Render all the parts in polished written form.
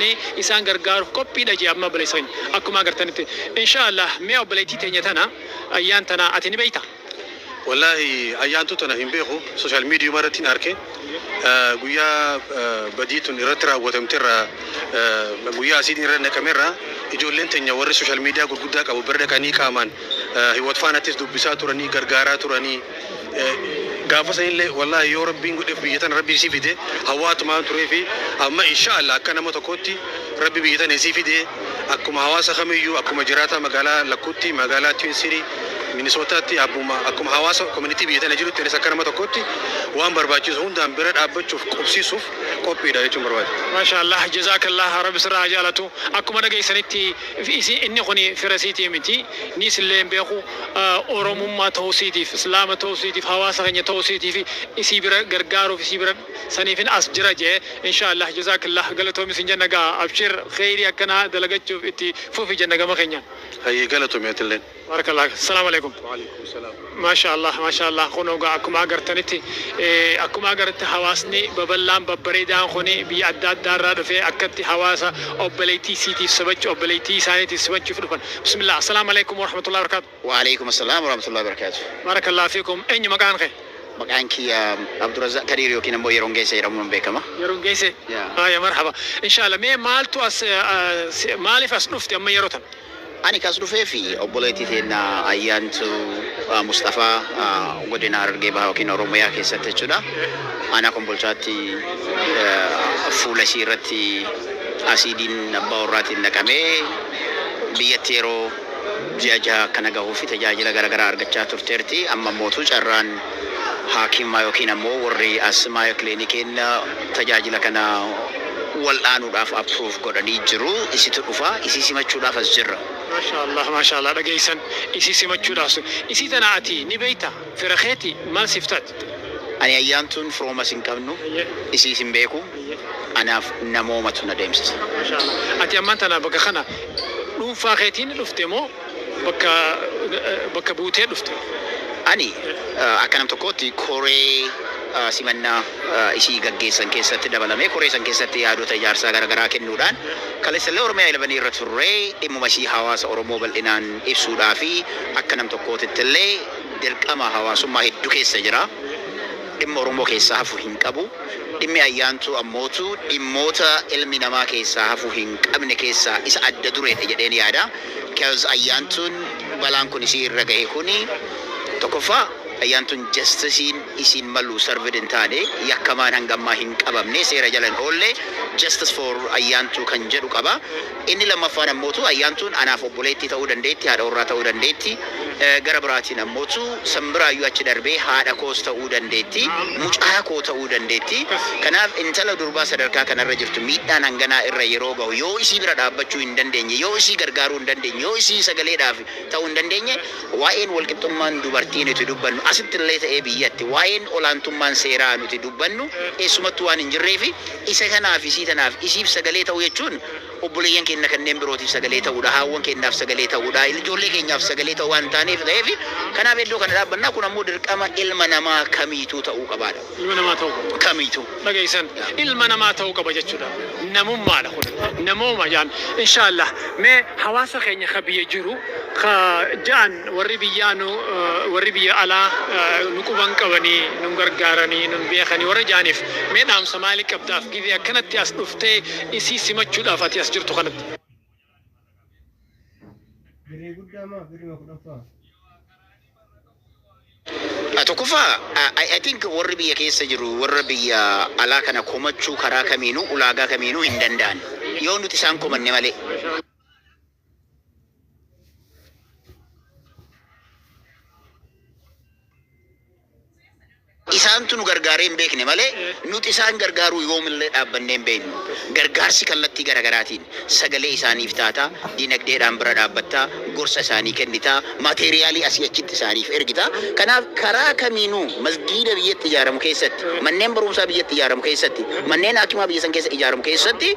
dhaabbannee isaan gargaaruuf qophiidha jee amma obboleessa keenya. Akkuma agartanitti. Inshaa Allah mee obboleettii teenya tana Ayyaan tana ati ni beeyta? Wallaahi ayyaantuu tana hin beeku social mediuma irrattin arke guyyaa badii tun irratti raawwatamte irraa guyyaa asiidin irra naqame irraa ijoolleen teenya warri social media gurguddaa qabu bira dhaqanii qaamaan hiwot faanattis dubbisaa turanii gargaaraa turanii gaafa sanillee wallaahi yoo rabbiin godheef biyya tana rabbi isii fide hawwaatumaan tureefi amma insha Allah akka nama tokkootti rabbi biyya tana isii fide akkuma hawaasa kamiyyuu akkuma jiraataa magaalaa Lakkuutti magaalaa Twin City Minisootaatti abbuma akkuma hawaasa community biyya tana jirutti anis akka nama tokkootti waan barbaachisu hundaan bira dhaabbachuuf qubsiisuuf qophiidha jechuun barbaada. Maasha Allah Jazakallah Rabbi sirraa haa jaalatu Akkuma dhageessanitti isi inni kuni fira isiitii miti niis illee hin beeku Oromummaa ta'uu isiitiif Islaama ta'uu isiitiif hawaasa keenya ta'uu isiitiif isii bira gargaaruuf isii bira saniifin as jira je'e Insha Allah Jazakallah galatoomi sin jenna gaa Abshir kheeyrii akkanaa dalagachuuf itti fufi jenna gama keenyaan. Hayyee galatoomi atilleen. Barakallah Salaam alaikum. Wa'alaikum salaam. Maasha Allah maasha Allah kunoo gaa akkuma agartanitti akkuma agartti hawaasni babal'aan babbareedaan kuni biyya adda addaa irraa dhufee akkatti hawaasa obboleettii isiitiif simachu obboleettii isaaniitiif simachuuf dhufan bismillah assalaamu alaikum warahmatullahi wabarakatuh. Wa'alaikum assalam warahmatullahi wabarakatuh. Barakallahu fiikum eenyu maqaan kee? Maqaan kiyya Abdurazzaq Kadiir yookiin ammoo Yeroon Geesse jedhamuun beekama. Yeroon Geesse? Yeah. Haya marhaba. Inshallah mee maaltu as maaliif as dhufte amma yeroo tana? Ani ka as dhufeef obboleettii teenna Ayyaantuu Musxafaa godina Harargee Bahaa yookiin Oromiyaa keessatti jechuudha. Aanaa Kombolchaatti fuula isii irratti asiidiin abbaa warraatiin naqamee biyyatti yeroo ji'a jaha akkana gahuufi tajaajila garagaraa argachaa turteerti. Amma ammootu carraan haakimaa yookiin ammoo warri as Maayo Kilinikiin tajaajila kana wal'aanuudhaaf approve godhanii jiru. Isitu dhufa. Isii simachuudhaaf as jirra. Maashaa Allah maashaa Allah dhageeysan isii simachuudhaaf isii tana ati ni beeyta fira keeti maal siif taati. Ani Ayyaantuun firoomas hin qabnu, isiis hin beeku. Anaaf namoomatu na deemsisa. Maashaa Allah ati ammaan tana bakka kana dhuunfaa keetiin dhufte moo bakka bakka buutee dhufte? Ani akka nam tokkootti koree simannaa isii gaggeessan keessatti dabalamee koree san keessatti yaadota ijaarsaa gara garaa kennuudhaan kaleessallee Oromiyaa 11 irra turree dhimmuma isii hawaasa Oromoo bal'inaan ibsuudhaa fi akka nam tokkootittillee dirqama hawaasummaa heddu keessa jira. Dhimma Oromoo keessaa hafu hin qabu. Dhimmi Ayyaantuu ammootu dhimmoota ilmi namaa keessaa hafuu hin qabne keessaa isa adda dureedha jedheen yaada. Coz Ayyaantuun balaan kun isii irra gahe kuni tokkoffaa Ayyaantuun justice'n isiin malu served hin taane, yakkamaan hanga ammaa hin qabamne, seera jala hin oolle, justice for Ayyaantuu kan jedhu qaba. Inni lammaffaan ammootu Ayyaantuun anaaf obboleettii ta'uu dandeetti, haadha warraa ta'uu dandeetti. Gara biraatiin ammootu san biraayyuu achi darbee haadha koos ta'uu dandeetti, mucaa koo ta'uu dandeetti. Kanaaf intala durbaa sadarkaa kanarra jirtu miidhaan hanganaa irra yeroo gahu yoo isii bira dhaabbachuu hin dandeenye, yoo isii gargaaruu hin dandeenye, yoo isii sagaleedhaaf ta'uu hin dandeenye, waa'een walqixxummaan dubartii nuti dubbannu asittillee ta'ee biyyatti waa'een olaantummaan seeraa nuti dubbannu eessumattuu waan hin jirreefi isa kanaaf isii tanaaf isiif sagalee ta'uu jechuun obboleeyyan keenna kanneen birootiif sagalee ta'uudha, haawwan keennaaf sagalee ta'uudha, ijoollee keenyaaf sagalee ta'uu waan taaneef ta'eef kanaaf iddoo kana dhaabbanna. Kun ammoo dirqama ilma namaa kamiituu ta'uu qabaadha. Ilma namaa ta'uu qaba. Kamiituu. Dhageessan ilma namaa ta'uu qaba jechuudha. Namummaadha kun. Namooma jaan. Inshaallah mee hawaasa keenya ka biyya jiru ka ja'an warri biyyaa nu warri biyya alaa nu quban qabanii nun gargaaranii nun beekanii warra ja'aniif mee dhaamsa maalii qabdaaf gizee akkanatti as dhuftee isii simachuudhaaf ati as jirtu kanatti. Birrii guddaa maa birrima kudhanfaa. Tokkoffaa I think warri biyya keessa jiru warra biyya alaa kana komachuu karaa kamiinuu ulaagaa kamiinuu hin danda'an. Yoo nuti isaan komanne malee. Isaantu nu gargaaree hin beekne malee nuti isaan gargaaruu yoomillee dhaabbannee hin beeknu. Gargaarsi kallattii garagaraatiin sagalee isaaniif taata, dinagdeedhaan bira dhaabbatta, gorsa isaanii kennita, maateeriyaalii asii achitti isaaniif ergita. Kanaaf karaa kamiinuu masgiida biyyatti ijaaramu keessatti, manneen barumsaa biyyatti ijaaramu keessatti, manneen haakimaa biyya san keessa ijaaramu keessatti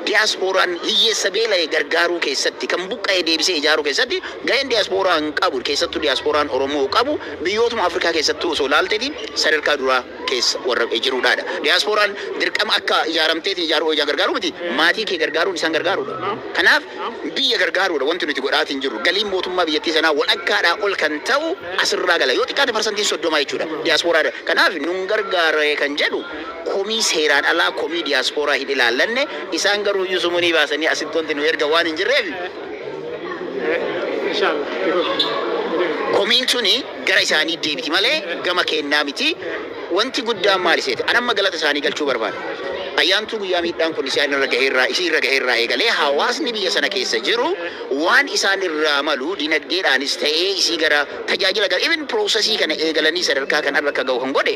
diyaaspooraan hiyyeessa beela'e gargaaruu keessatti, kan buqqa'e deebisee ijaaruu keessatti gaheen diyaaspooraan qabu, keessattuu diyaaspooraan Oromoo qabu biyyootuma Afrikaa keessattuu osoo ilaalteeti sadarkaa duraa keessa warra jiruudhaadha. Diyaaspooraan dirqama akka ijaaramteetiin ijaaruu ijaa gargaaruu miti, maatii kee gargaaruun isaan gargaaruudha. Kanaaf biyya gargaaruudha wanti nuti godhaatiin jirru. Galiin mootummaa biyyattii sanaa walakkaadhaa ol kan ta'u asirraa gala. Yoo xiqqaate 30% jechuudha diyaaspooraadha. Kanaaf nun gargaaree kan jedhu komii seeraan alaa, komii diyaaspooraa hin ilaallanne. Isaan garuu iyyuu sumunii baasanii asitti wanti nu erga waan hin jirreef Inshallah. Komiin suni gara isaanii deebiti malee gama keennaa miti. Wanti guddaan maali seete? Anamma galata isaanii galchuu barbaada. Ayyaantuu guyyaa miidhaan kun isaan irra gaheerraa, isii irra gaheerraa eegalee hawaasni biyya sana keessa jiru waan isaan irraa malu dinagdeedhaanis ta'ee isii gara tajaajila gara even processii kana eegalanii sadarkaa kanarra akka gahu kan godhe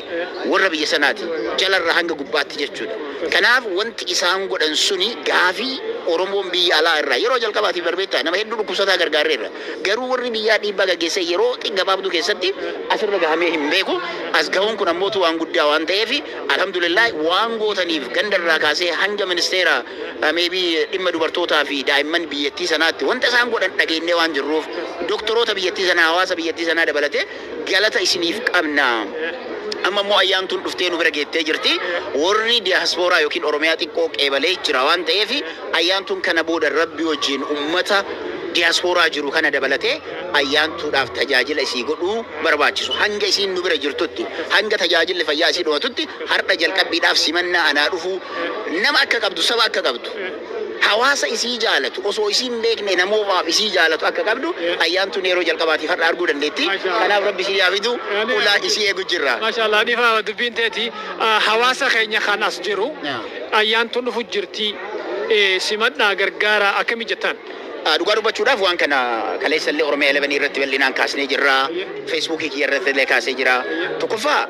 warra biyya sanaati. Jalarra hanga gubbaatti jechuudha. Kanaaf wanti isaan godhan suni gaafii Oromoon biyya alaa irraa yeroo jalqabaatiif barbeettaa nama hedduu dhukkubsataa gargaarreerra. Garuu warri biyyaa dhiibbaa gaggeessan yeroo gabaabduu keessatti asirra gahamee hin beeku. As gahuun kun ammootu waan guddaa waan ta'eef, alhamdulillah, waan gootaniif gandarraa kaasee hanga ministeera maybe dhimma dubartootaa fi daa'imman biyyattii sanaatti wanta isaan godhan dhageennee waan jirruuf, doktoroota biyyattii sanaa, hawaasa biyyattii sanaa dabalatee galata isiniif qabna. Amma immoo ayyaantuun dhuftee nu bira geettee jirti. Warri diyaaspooraa yookiin Oromiyaa xiqqoo qeebalee jira waan ta'eef, ayyaantuun kana booda Rabbi wajjin ummata diyaaspooraa jiru kana dabalatee ayyaantuudhaaf tajaajila isii godhuu barbaachisu. Hanga isiin nu bira jirtutti, hanga tajaajilli fayyaa isii dhumatutti, har'a jalqabbiidhaaf simannaa anaa dhufuu, nama akka qabdu, saba akka qabdu, hawaasa isii jaalatu, osoo isii hin beekne namoomaaf isii jaalatu akka qabdu ayyaantuun yeroo jalqabaatiif har'a arguu dandeetti. Kanaaf Rabbi isii haa fidu, ulaa isii eegu jirra. Maashaallah, dhifa dubbiin teeti hawaasa keenya kan as jiru ayyaantuun dhufu jirti, simadhaa gargaara akkami jettan? Dhugaa dubbachuudhaaf, waan kana kaleessa illee Oromiyaa 11 irratti bal'inaan kaasnee jirra. Feesbuukii kiyya irratti illee kaasee jira. Tokkoffaa,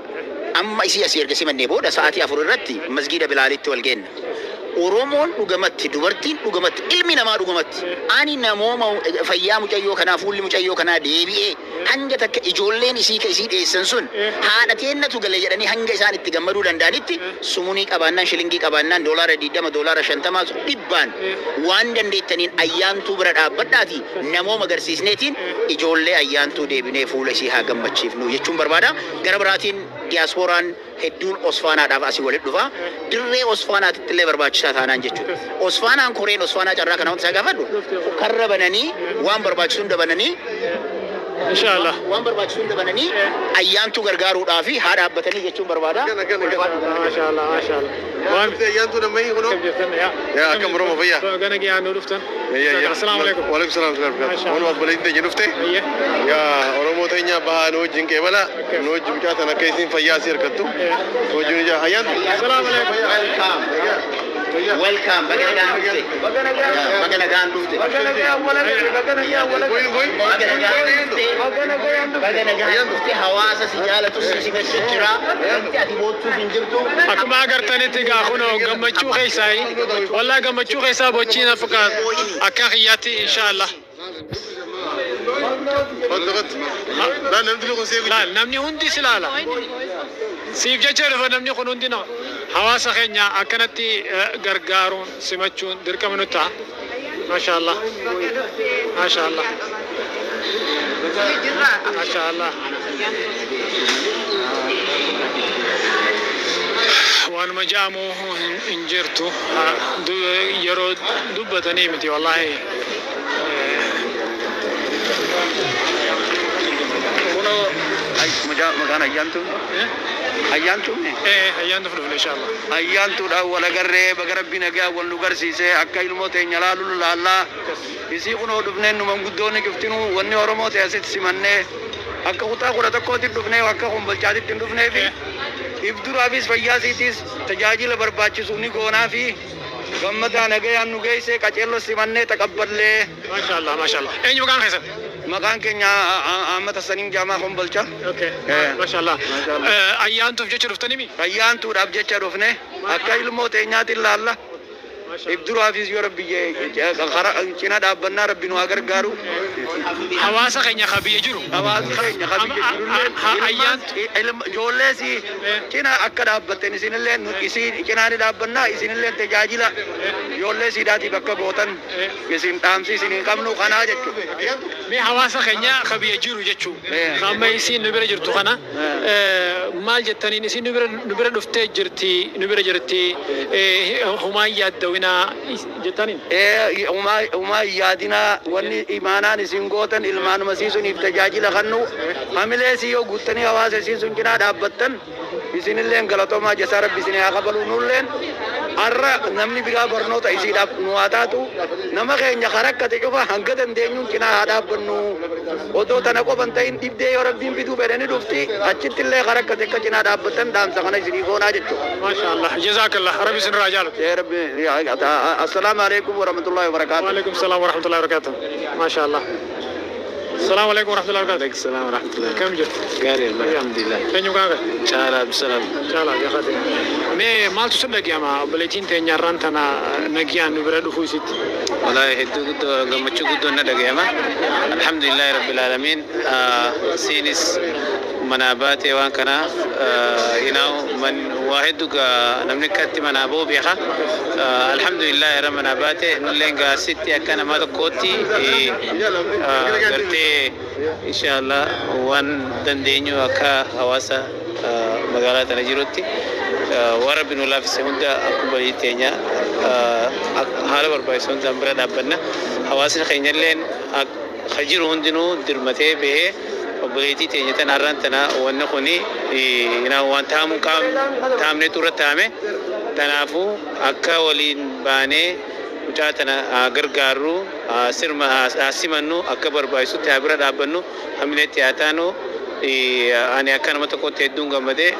amma isii asii erga simannee booda sa'aatii 4 irratti masgiida Bilaalitti wal geenna. Oromoon dhugamatti, dubartiin dhugamatti, ilmi namaa dhugamatti, ani namooma fayyaa mucayyoo kanaa, fuulli mucayyoo kanaa deebi'ee hanga takka ijoolleen isii ka isii dheessan sun haadha teennatu gale jedhanii hanga isaan itti gammaduu danda'anitti, sumunii qabaannaan, shilingii qabaannaan, $20, $50, 100n waan dandeettaniin ayyaantuu bira dhaabbadhaati namooma agarsiisneetiin ijoollee ayyaantuu deebinee fuula isii haa gammachiifnu jechuun barbaada. Gara biraatiin diyaaspooraan hedduun Osfaanaadhaaf asii walitti dhufa. Dirree Osfaanaatitti illee barbaachisaa taanaan jechuudha. Osfaanaan, koreen Osfaanaa carraa kana wanta isaa gaafadhu karra bananii waan barbaachisu hunda bananii Inshallah. waan barbaachisu hunda bananii ayyaantuu gargaaruudhaa fi haa dhaabbatanii jechuun barbaada. Gana, gana, gana. Maashaallah, maashaallah. Waan Ayyaantuu namni kunoo. Akkam jirtan yaa? Yaa, akkam Oromoo fayyaa? Gana giyaan nu dhuftan. Assalaamu alaikum. Waalaikum salaam wa Maashaa. Walumaa obboleettiin teenya dhufte. Ayye. Yaa Oromoo teenya bahaa nu wajjin qeebala. Nu wajjin mucaa tan akka isiin fayyaa asii argattu. Nu wajjin ijaa ayyaantu. Assalaamu alaikum. Welcome. Welcome. Baga nagaan dhufte. Baga nagaan dhufte. Buin buin. Baga nagaan dhufte. Baga nagaan dhufte. Hawaasa si jaalatu si simachuu jira. Wanti ati boottuuf hin jirtu. Akkuma agartanitti egaa kunoo gammachuu keessaa, wallaa gammachuu keessaa bochiin Afrikaa akka kiyyaatti inshallah. Qottu qottu. Laal, namni kun seeku. Laal, namni hundi si laala. Siif jecha dhufa namni kun hundi nama. Hawaasa keenya akkanatti gargaaruun simachuun dirqama nutti ta'a. Maashaallah. Maashaallah. Maashaallah. Waanuma ja'amu hin jirtu. Yeroo dubbatanii miti wallaahi. Kunoo maqaan ayyaantuu ayyaantuu Ayyaantu dhufne inshallah. Ayyaantuudhaan wal agarree, baga Rabbi nagaa wal nu garsiisee. Akka ilmoo teenya laalu laallaa isii kunoo dhufneen nu manguddoonni cuftinuu wanni Oromoo ta'e asitti simannee akka kutaa 11tti dhufnee akka kombolchaatitti hin dhufnee fi if duraafis fayyaa isiitiis tajaajila barbaachisu ni goonaa fi gammadaa nagayaan nu geesse qaceello simannee taqabballee. Maashaallah, maashaallah. Eenyu maqaan keessan? Maqaan keenya Ahmad Hassaniin Jaamaa Kombolcha. Okay. Maashaallah. Ayyaantuuf jecha dhuftanii mi? Ayyaantuudhaaf jecha dhufne, akka ilmoo teenyaatiin laalla. If duraafis yoo Rabbi cina dhaabbannaa, Rabbi nu haa gargaaru. Hawaasa keenya ka biyya jiru. Hawaasni keenya ka biyya jirullee ijoollees cina akka dhaabbatten, isinillee isin cinaa ni dhaabbannaa, isinillee tajaajila ijoollee siidhaatiif akka gootan isin dhaamsi isin hin qabnu kanaa jechuudha. Mee hawaasa keenya ka biyya jiru jechuu. Amma isiin nu bira jirtu kana maal jettaniin? Isiin nu bira dhuftee jirti, nu bira jirti, humaan yaaddawinaa jettaniin? Umaa yaadinaa, wanni imaanaan isin gootan ilmaanuma siisuniif tajaajila kannu hamilee si yoo guuttanii hawaasa isiin sun cinaa dhaabbattan, isinilleen galatoomaa, jasaa Rabbi isin haa kafalu. Nulleen har'a namni biraa barnoota isiidhaaf nu haa taatu. Nama keenya karakkate cufa hanga dandeenyuun cinaa haa dhaabbannu. Otoo tana qofan ta'in, dhibdee yoo Rabbiin fiduu fedhani dhufti, achitti illee karakkate akka cinaa dhaabbattan dhaamsa kana isinii goonaa jechuudha. Maasha Allah. Jazaakallah. Rabbi isin irraa jaalatu. Rabbi, assalaamu alaikum warahmatullahi wabarakatuh. وعليكم السلام ورحمة الله وبركاته. ما شاء الله. السلام عليكم ورحمة الله وبركاته. عليكم السلام ورحمة الله. Akkam jirtu? Gaarii, الحمد لله. Eenyu gaafa? Caalaa Abdusalaam. Caalaa jaafate. Mee maaltu si dhaga'ama obboleettiin teenya irraan tana nagiyaan nu bira dhufuu isitti? Wallahi hedduu guddoo gammachuu guddoo na dhaga'ama. الحمد لله رب العالمين. Siinis manaa baatee waan kana man waa hedduu namni akkatti manaa ba'u beeka. الحمد لله irra manaa baate, nulleen gaasitti akka nama tokkootti gartee inshallah waan dandeenyu akka hawaasa magaalaa tana jirutti waan Rabbi nu laaffise hunda akkuma walii teenya haala barbaachisu hundaan bira dhaabbanna. Hawaasni keenya illeen ka jiru hundinuu dirmatee bahee obboleettii teenya tana har'aan tana wanni kuni waan taamuu taamnetu irra taame. Kanaafuu akka waliin baanee mucaa tana haa gargaarru, haa sirma haa simannu, akka barbaachisutti haa bira dhaabbannu, hamileetti haa taanu. Ani akka nama tokkotti hedduun gammadee,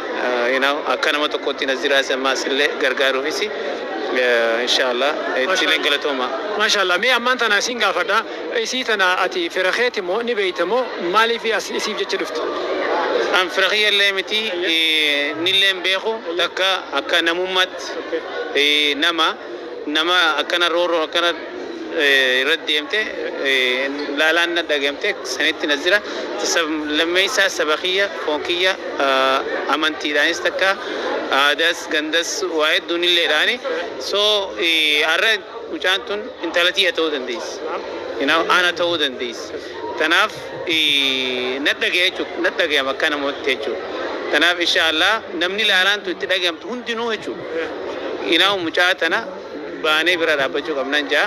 akka nama tokkotti Naziraa ammaas illee gargaaruufis inshallah ittiin galatooma. Maashaallah. Mee ammaan tana isin gaafadha. Isii tana ati fira keeti moo ni beeyta moo maaliif as isiif jecha dhufte? An fira kiyya illee miti, nillee hin beeku. Takka akka namummaatti nama akkana rooroo akkana irratti deemte laalaan na dhagamte sanitti na jira. Lammeessaa saba kiyya, foon kiyya, amantiidhaanis takka aadaas gandas waa hedduun illeedhaani. So har'a mucaan tun intala tiyya ta'uu dandeessi. Ana ta'uu dandeessi. Tanaaf na dhagaya jechuudha. Na dhagayama akka namootti jechuudha. Tanaaf inshallah namni laalaan tun itti dhagayamtu hundinuu jechuudha. Mucaa tana baanee bira dhaabbachuu qabnan jaa.